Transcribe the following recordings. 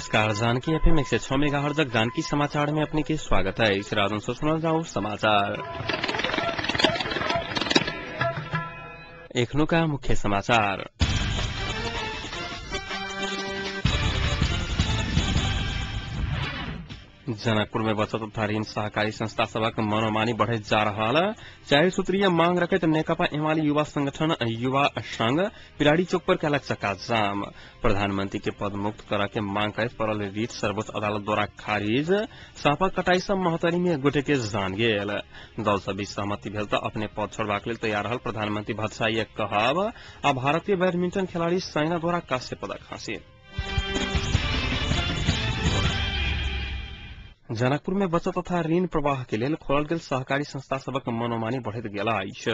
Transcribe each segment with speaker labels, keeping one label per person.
Speaker 1: नमस्कार, Janaki FM 106 megahertz Janaki समाचार में अपने के स्वागत है। इस रात सुनल जाओ समाचार। एखनुका मुख्य समाचार। जनकपुर में बचत तथा ऋण सहकारी संस्था सभक मनोमानी बढ़ैत जा रहल 4 सूत्रीय मांग रखैत नेकपा एमाले युवा संगठन युवा संघ पिराड़ी चौक पर कैलक चक्का जाम। प्रधानमंत्री के पद मुक्त करऽ के मांग करैत पड़ल रिट सर्वोच्च अदालत द्वारा खारिज। सापक कटाई सँ महोत्तरी में एक गोटे के जान गेल। दल सब बीच सहमति भेल तऽ अपने पद छोड़बाक लेल तैयार रहल प्रधानमंत्री भट्टराई कहब। आ भारतीय बैडमिंटन खिलाड़ी साइना द्वारा कांस्य पदक हासिल। जनकपुर में बचत तथा ऋण प्रवाह के लेल खोलल गेल सहकारी संस्था सभक मनोमानी बढ़ैत गेल अछि।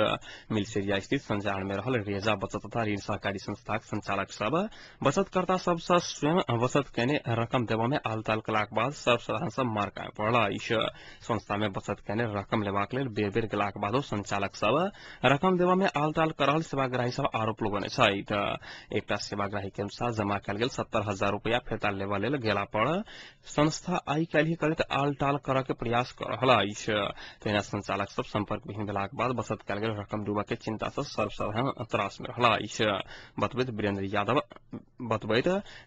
Speaker 1: मिलसेरिया स्थित संजान में रहल रेजा बचत तथा ऋण सहकारी संस्थाक संचालक सब बचतकर्ता सब सँ स्वयं बचत केने रकम देबऽ में आलताल केलाक बाद सर्वसाधारण सब मार खाय पड़ल अछि। संस्था में बचत केने रकम लेबाक लेल बेर बेर गेलाक बादो संचालक सब रकम देबऽ में आलताल कर रहल सेवाग्राही सब आरोप लगौने छथि। एकटा सेवाग्राही के अनुसार जमा कयल गेल 70,000 रुपया फिर्ता लेबऽ लेल गेला पर संस्था आइ काल्हि करैत आल टाल करऽ के प्रयास कर रहल अछि। तहिना संचालक सब संपर्क विहीन भेलाक बाद बचत कयल गेल रकम डूबऽ के चिंता सँ सर्वसाधारण त्रास में रहल अछि। बतबैत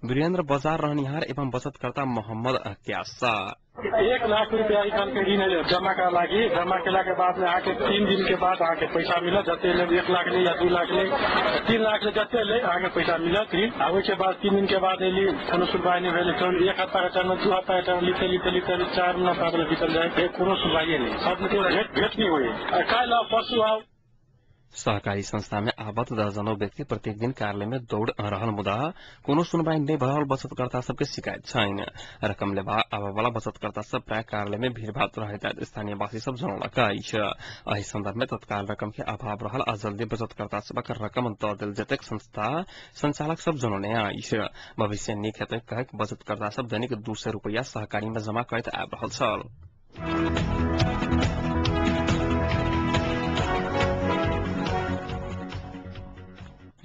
Speaker 1: वीरेंद्र बाजार रहनिहार एवं बचतकर्ता मोहम्मद क्यासा।
Speaker 2: 1 लाख रुपया के ऋण जमा करा लागी, जमा केला के बाद में अहाँके 3 दिन के बाद अहाँके पैसा मिलत। जते ले 1 लाख ले या 2 लाख ले 3 लाख ले जते ले अहाँके पैसा मिलत ऋण। आ ओहिके बाद 3 दिन के बाद एली कोनो सुनवाई नहीं भेल। 1 हफ्ता के टाइम 2 हफ्ता के टाइम लिखते लिखते लिखते 4 महीना 5 महीना बीतल जाए, कोनो सुनवाई नहीं, सब भेट नहीं हुई। काल्हि आउ परसू आउ।
Speaker 1: सहकारी संस्था में आबद्ध दर्जनों व्यक्ति प्रत्येक दिन कार्यालय में दौड़ रहल मुदा कोनो सुनवाई नहीं भऽ रहल बचतकर्ता सबके शिकायत छैन। रकम लेबा आबय वाला बचतकर्ता सब प्राय कार्यालय में भीड़भाड़ रहैत स्थानीयवासी सब जनौलक अछि। एहि संदर्भ में तत्काल रकम के अभाव रहल आ जल्दी बचतकर्ता सबक रकम दऽ देल जेतैक संस्था संचालक सब जनौने अछि। भविष्य नीक हेतै कहैत बचतकर्ता सब दैनिक 200 रुपया सहकारी में जमा करैत आबि रहल छल।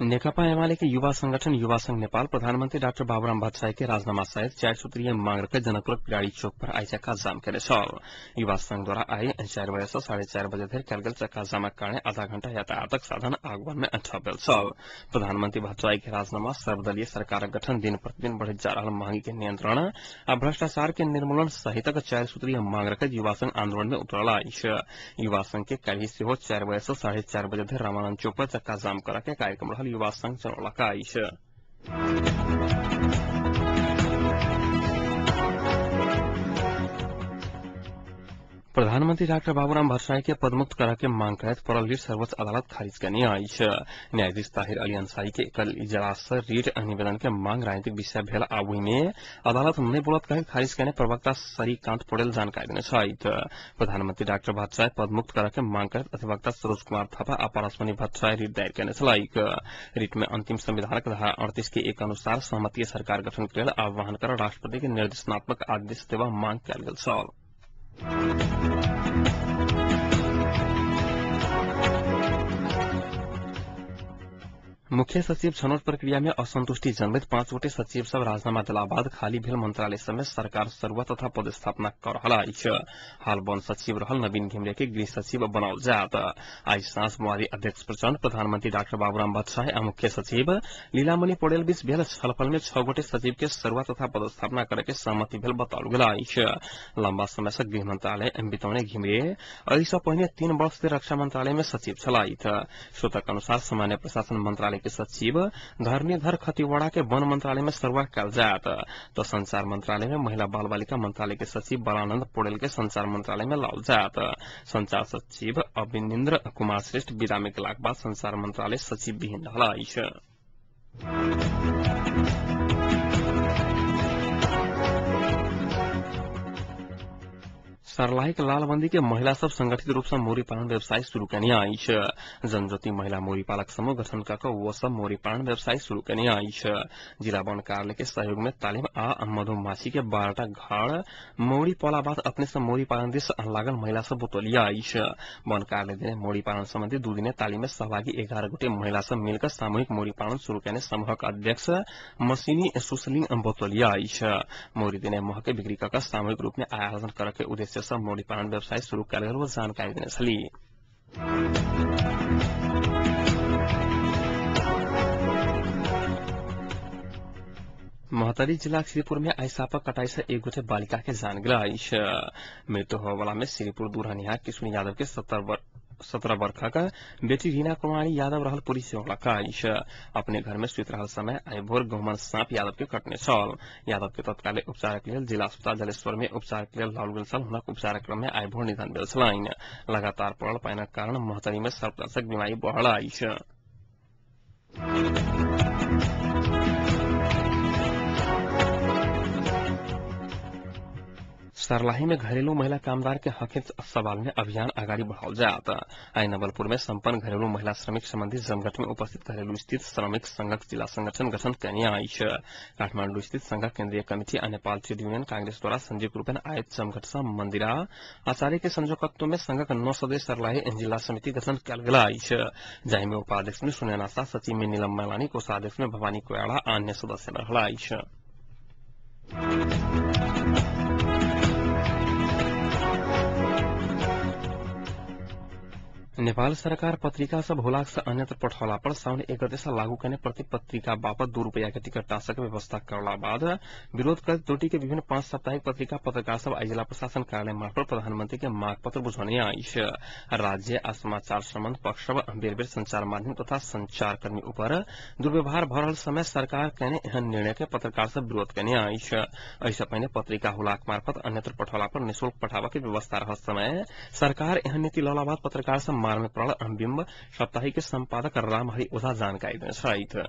Speaker 1: नेकपा एमाले के युवा संगठन युवा संघ नेपाल प्रधानमंत्री डाक्टर बाबुराम भट्टराई के राजीनामा सहित 4 सूत्रीय मांग रखैत जनकपुरक पिराड़ी चौक पर आइ चक्का जाम केने छल। युवा संघ द्वारा आइ 4 बजे सँ 4:30 बजे धरि कयल गेल चक्का जामक कारणे आधा घंटा यातायातक साधन आगमन में ठप भेल छल। प्रधानमंत्री भट्टराई के राजीनामा सर्वदलीय सरकारक गठन, दिन प्रतिदिन बढ़ैत जा रहल महंगी के नियंत्रण आ भ्रष्टाचार के निर्मूलन सहितक 4 सूत्रीय मांग रखैत युवा संघ आंदोलन में उतरल अछि। युवा संघ के काल्हि सेहो 4 बजे सँ 4:30 बजे धरि रामानंद चौक पर चक्का जाम करऽ के कार्यक्रम रहल युवा संघ जनौलक अछि। प्रधानमंत्री डाक्टर बाबूराम भट्टराई के पदमुक्त करऽ के मांग करैत पड़ल रिट सर्वोच्च अदालत खारिज केने अछि। न्यायाधीश ताहिर अली अंसारी के एकल इजलास सँ रिट निवेदन के मांग राजनीतिक विषय भेल आ ओहि में अदालत नहि बोलत कहैत खारिज केने प्रवक्ता श्रीकांत पौडेल जानकारी देने छथि। प्रधानमंत्री डाक्टर भट्टराई पदमुक्त करऽ के मांग करैत अधिवक्ता सरोज कुमार थापा आ पारसमणि भट्टराई रिट दायर केने छलैक। रिट में अंतिम संविधानक धारा 38 के 1 अनुसार सहमतीय सरकार गठन के लेल आह्वान कर राष्ट्रपति के निर्देशनात्मक आदेश देबा मांग कयल गेल छल। मुख्य सचिव छनौट प्रक्रिया में असंतुष्टि जनबैत 5 गोटे सचिव सब राजीनामा देला बाद खाली भेल मंत्रालय सब में सरकार सरुआ तथा पदस्थापना कर रहल अछि। हाल वन सचिव रहल नवीन घिमिरे के गृह सचिव बनाओल जायत। आइ साँझ माओवादी अध्यक्ष प्रचण्ड, प्रधानमंत्री डाक्टर बाबूराम भट्टराई आ मुख्य सचिव लीलामणि पौडेल बीच भेल छलफल में 6 गोटे सचिव के सरुआ तथा पदस्थापना करे के सहमति भेल बताओल गेल अछि। लम्बा समय से गृह मंत्रालय बितौने घिमिरे एहि सँ पहिने 3 वर्ष धरि रक्षा मंत्रालय में सचिव छलथि। स्रोतक अनुसार सामान्य प्रशासन मंत्रालय के सचिव धरणीधर खतिवड़ा के वन मंत्रालय में सरुआ कयल जायत तो संचार मंत्रालय में महिला बाल बालिका मंत्रालय के सचिव बलानंद पौडेल के संचार मंत्रालय में लाओल जायत। संचार सचिव अभिनेन्द्र कुमार श्रेष्ठ विदा में गेलाक बाद संचार मंत्रालय सचिव विहीन रहल अछि। सर्लाहीक लालबंदी के महिला सब संगठित रूप से मौरी पालन व्यवसाय शुरू केने अछि। जनज्योति महिला मौरी पालक समूह गठन क वो सब मौरी पालन व्यवसाय शुरू केने अछि। जिला वन कार्यालय के सहयोग में तालीम आ मधुमाछी के 12टा घर मौरी पला बाद अपने से मौरी पालन दिस लागल महिला सब बतौलिया अछि। वन कार्यालय देने मौरी पालन संबंधी 2 दिने तालीम में सहभागी 11 गोटे महिला सब मिलकर सामूहिक मौरी पालन शुरू केने समूहक अध्यक्ष मसीनी सुसलिंग बतौलिया अछि। मौरी देने मह के बिक्री क सामूहिक रूप में आयोजन करे के उद्देश्य से मौरी पालन व्यवसाय शुरू कयल गेल जानकारी देने छली। महोत्तरी जिलाक श्रीपुर में आइ सापक कटाई से एक गोटे बालिका के जान गेल अछि। मृत्यु होबयवला में श्रीपुर दूरहनिहार किशुन यादव के 17 वर्षक बेटी रीना कुमारी यादव रहल पुलिस जनौलक अछि। अपने घर में सुति रहल समय आइ भोर गहुमन सांप यादव के कटने छल। यादव के तत्काल उपचारक लेल जिला अस्पताल जलेश्वर में उपचार के लेल लाओल गेल छल। हुनक उपचारक क्रम में आइ भोर निधन भेल छलनि। लगातार पड़ल पानिक कारण महोत्तरी में सर्पदंशक बीमारी बढ़ल अछि। सर्लाही में घरेलू महिला कामदार के हक सवाल में अभियान अगाडि बढ़ाओल जायत। आइ नवलपुर में संपन्न घरेलू महिला श्रमिक संबंधी जमघट में उपस्थित घरेलू स्थित श्रमिक संघक जिला संगठन गठन केने अछि। काठमांडू स्थित संघक केंद्रीय कमिटी आ नेपाल ट्रेड यूनियन कांग्रेस द्वारा संयुक्त रूप में आयोजित जमघट सँ मंदिरा आचार्य के संयोजकत्व में संघक 9 सदस्य सर्लाही जिला समिति गठन कयल गेल अछि, जाहि में उपाध्यक्ष में सुनैना शाह, सचिव में नीलम मैलानी, कोषाध्यक्ष में भवानी कोयाड़ा आ अन्य सदस्य रहल अछि। नेपाल सरकार पत्रिका सब हुलाक से अन्यत्र पठौला पर साउन 1 गते से लागू केने प्रति पत्रिका बापत 2 रुपया के टिकट टाँसक व्यवस्था करला बाद विरोध करैत चोटी के विभिन्न 5 साप्ताहिक पत्रिका पत्रकार सब आइ जिला प्रशासन कार्यालय मार्फत प्रधानमंत्री के माग पत्र बुझौने अछि। राज्य आ समाचार संबंध पक्ष सब बेर बेर संचार माध्यम तथा संचारकर्मी ऊपर दुर्व्यवहार भ रहल समय सरकार केने एहन निर्णय के पत्रकार सब विरोध केने अछि। एहि पहिने पत्रिका हुलाक मार्फत अन्यत्र पठौला पर निःशुल्क पठाबऽ के व्यवस्था रहल समय सरकार एहन नीति लौला बाद पत्रकार सब मार में पड़ल बिम्ब साप्ताहिक के संपादक रामहरि ओझा जानकारी देने छथि।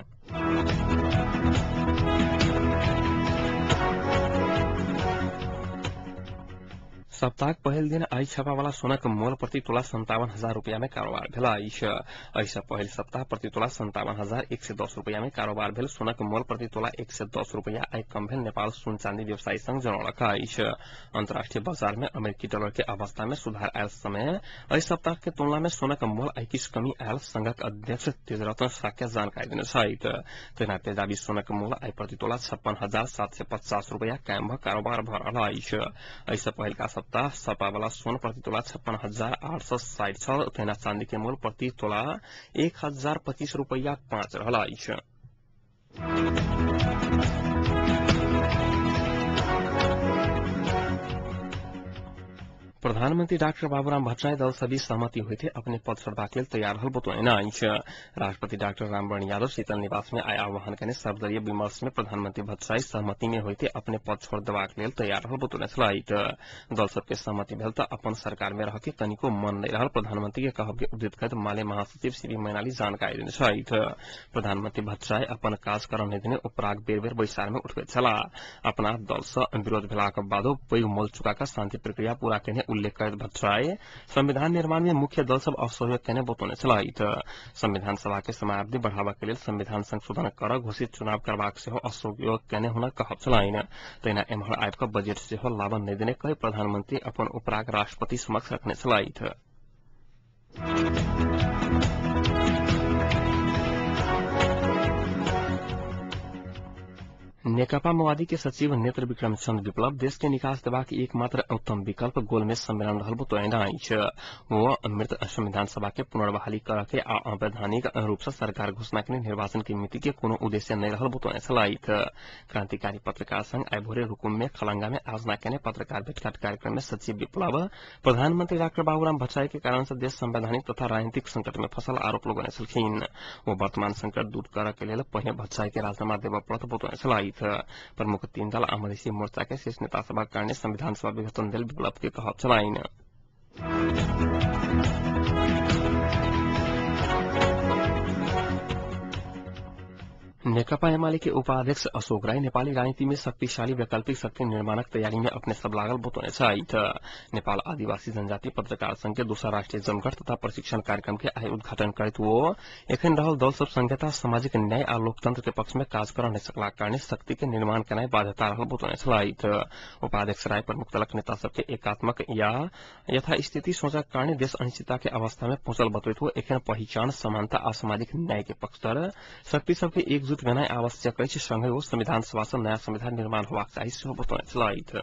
Speaker 1: सप्ताहक पहिल दिन आइ छापावाला सोनाक मोल प्रति तोला 57,000 रुपया में कारोबार भेल अछि। एहि पहिल सप्ताह प्रति तोला 57,110 रुपया में कारोबार भेल सोनाक मोल प्रति तोला 110 रुपया आइ कम भेल नेपाल सोन चांदी व्यवसायी संघ जनौलक अछि। अंतर्राष्ट्रीय बाजार में अमेरिकी डॉलर के अवस्था में सुधार आयल समय एहि सप्ताह के तुलना में सोनाक मोल आइ किछु कमी आयल संघक अध्यक्ष तेजरत्न शाक्य जानकारी देने छथि। तहिना तेजाबी सोनाक मोल आइ प्रति तोला 56,750 रुपया कायम भ कारोबार भ रहल अछि। एहि पहिलका सप्ताह सपावाला सोन प्रति तोला 56,860 छल, तहिना चांदी के मोल प्रति तोला 1,025 रुपया 5 रहल अछि। प्रधानमंत्री डाक्टर बाबूराम भट्टराई दल सभी सहमति होते अपने पद छोड़बाक लेल तैयार रहल बतौने अछि। राष्ट्रपति डाक्टर रामवरण यादव शीतल निवास में आइ आह्वान केने सर्वदलीय विमर्श में प्रधानमंत्री भट्टराई सहमति में होते अपने पद छोड़ देबाक लेल तैयार रहल बतौने छलथि। दल सबके सहमति भेल त अपन सरकार में रहके कनिको मन नहीं रहल प्रधानमंत्री के कहब के उद्धृत करैत माले महासचिव सीबी मैनाली जानकारी देने छथि। प्रधानमंत्री भट्टराई अपन काज करऽ नहि देने उपराग बेर बेर बैसार में उठबैत छलाह। अपना दल सँ विरोध भेलाक बादो पैघ मोल चुका कऽ शांति प्रक्रिया पूरा केने उल्लेख करैत भट्टराई संविधान निर्माण में मुख्य दल सब असहयोग केने बतौने छलथि। संविधान सभा के समयावधि बढ़ाबऽ के लेल संविधान संशोधन कर घोषित चुनाव करबाक सेहो असहयोग केने हुनक कहब छलनि। तहिना एम्हर आबि कऽ बजट सेहो लाबऽ नहि देने कहि प्रधानमंत्री अपन उपराग राष्ट्रपति समक्ष रखने छलथि। नेकपा माओवादी के सचिव नेत्र विक्रम चंद विप्लव देश के निकास देबाक एकमात्र उत्तम विकल्प गोलमेज सम्मेलन रहल बतौने अछि। वो मृत संविधान सभा के पुनर्बहाली करऽ के आ अवैधानिक रूप से सरकार घोषणा केने निर्वाचन के मिति के कोनो उद्देश्य नहि रहल बतौने छलथि। क्रांतिकारी पत्रकार संघ आइ भोरे रुकुम में खलंगा में आयोजना केने पत्रकार भेटघाट कार्यक्रम में सचिव विप्लव प्रधानमंत्री डाक्टर बाबूराम भट्टराई के कारण से देश संवैधानिक तथा राजनीतिक संकट में फसल आरोप लगौने छलखिन। वो वर्तमान संकट दूर करऽ के लेल पहिने भट्टराई के राजीनामा देबऽ पड़त बतौने छलथि। प्रमुख 3 दल आ मधेसी मोर्चा के शीर्ष नेता सभक कारणे संविधान सभा विघटन भेल विप्लव के कहब छलनि। नेकपा एमाले के उपाध्यक्ष अशोक राई नेपाली राजनीति में शक्तिशाली वैकल्पिक शक्ति निर्माणक तैयारी में अपने सब लागल बतौने छथि। नेपाल आदिवासी जनजाति पत्रकार संघ के दोसर राष्ट्रीय जमघट तथा प्रशिक्षण कार्यक्रम के आइ उद्घाटन करैत वो एखन रहल दल सब संहिता, सामाजिक न्याय आ लोकतंत्र के पक्ष में काज कर नहि सकलाक कारणे शक्ति के निर्माण केनाइ बाध्यता रहल बतौने छलथि। उपाध्यक्ष राय प्रमुख दलक नेता सबके एकात्मक या यथास्थिति सोचक कारणे देश अनिश्चितता के अवस्था में पहुंचल बतबैत वो एखन पहिचान, समानता आ सामाजिक न्याय के पक्षधर शक्ति सबके एकजुट भेनाइ आवश्यक अछि। संगहि ओ संविधान सभा सँ नयाँ संविधान निर्माण होबाक चाही सेहो बतौने छलथि।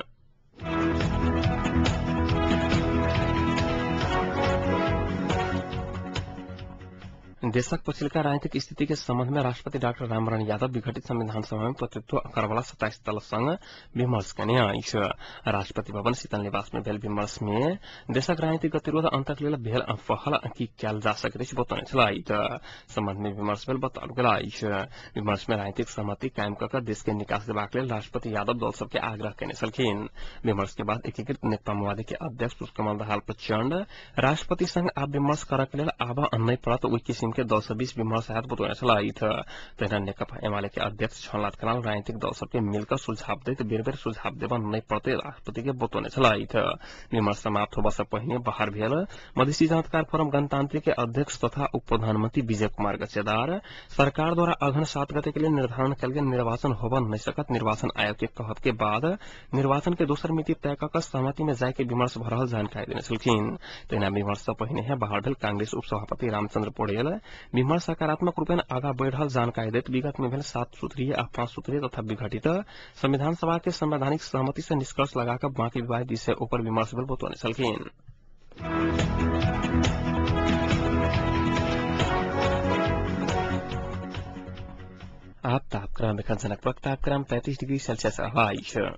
Speaker 1: देशक पछिल्का राजनीतिक स्थिति के सम्बन्ध में राष्ट्रपति डाक्टर रामवरण यादव विघटित संविधान सभा में प्रतिनिधित्व करवाला 27 दल संग विमर्श केने अछि। राष्ट्रपति भवन शीतल निवास में भेल विमर्श में देशक राजनीतिक गतिरोध अंतक लेल भेल पहल की कयल जा सकैत अछि बतौने छलथि। सम्बन्ध में विमर्श भेल बताओल गेल अछि। विमर्श में राजनीतिक सहमति कायम कऽ के देश के निकास देबाक लेल राष्ट्रपति यादव दल सबके आग्रह केने छलखिन। विमर्श के बाद एकीकृत नेकपा माओवादी के अध्यक्ष पुष्पकमल दाहाल प्रचण्ड राष्ट्रपति संग आब विमर्श करक लेल आब नहि पड़त ओहि किसिम के दल सब बीच विमर्श हैत बतौने छलथि। तहिना नेकपा एमाले के अध्यक्ष झलनाथ खनाल राजनीतिक दल सबके मिलकर सुझाव दैत बेर बेर सुझाव देब नहि पड़तै राष्ट्रपति के बतौने छलथि। विमर्श समाप्त होबा सँ पहिने बाहर भेल मधेसी जनअधिकार फोरम गणतांत्रिक के अध्यक्ष तथा उप प्रधानमंत्री विजय कुमार गच्छेदार सरकार द्वारा अघन 7 गते के लिए निर्धारण कयल गेल निर्वाचन होब नहि सकत निर्वाचन आयोग के कहब के बाद निर्वाचन के दोसर मिति तय कऽ सहमति में जाय के विमर्श भ रहल जानकारी देने छलखिन। तहिना विमर्श सँ पहिने बाहर भेल कांग्रेस उपसभापति रामचंद्र पौडेल विमर्श सकारात्मक रूपेण आगा बढ़ि रहल जानकारी दैत विगत में भेल 7 सूत्रीय आ 5 सूत्रीय तथा विघटित संविधान सभा के संवैधानिक सहमति से निष्कर्ष लगाकर बाकी विवादित विषय ऊपर विमर्श भेल बतौने छलखिन। आप तापक्रम एखन जनकपुरक तापक्रम 33 डिग्री सेल्सियस अछि।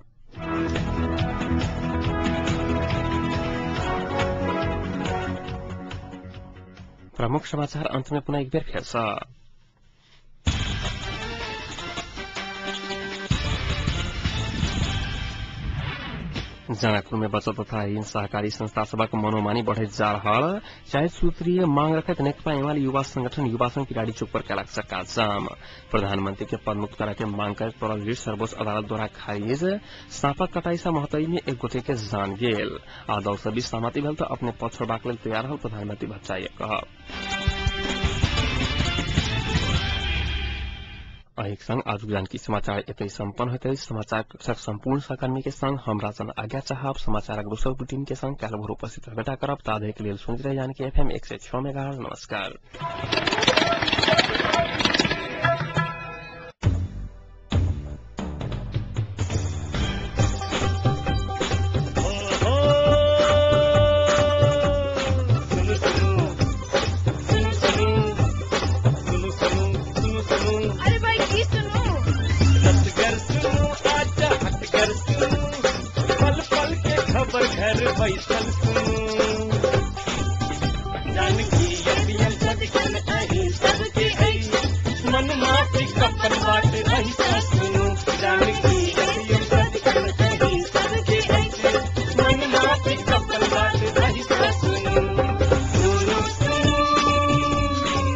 Speaker 1: प्रमुख समाचार अंत में पुनः एक बेर फेर सँ। जनकपुर में बचत तथा ऋण सहकारी संस्था सभक मनोमानी बढ़ैत जा रहल 40 सूत्रीय मांग रखैत नेकपा एमाले युवा संगठन युवा संघ किराड़ी चौक पर कयलक चक्का जाम। प्रधानमंत्री के पदमुक्त करय के मांग करैत पड़ल रिट सर्वोच्च अदालत द्वारा खारिज। साँपक कटाई सँ महतई में एक गोटे के जान गेल। आ दल सब बीच सहमति भेल तऽ अपने पद छोड़बाक लेल तैयार रहल प्रधानमंत्री भट्टराई कहब। एहिक संग आजुक जानकी समाचार एतय सम्पन्न होइत अछि। समाचार कक्षक सम्पूर्ण सहकर्मी के संग हम राजन आज्ञा चाहब। समाचारक दोसर बुलेटिन के संग काल्हि भोर उपस्थित भेटा करब। ताधरिक लेल सुनैत रही जानकी एफएम 106 मेगाहर्ट्ज। नमस्कार।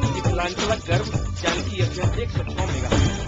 Speaker 3: मिथिलांचलक गर्व जानकी एफएम 106 मेगाहर्ट्ज।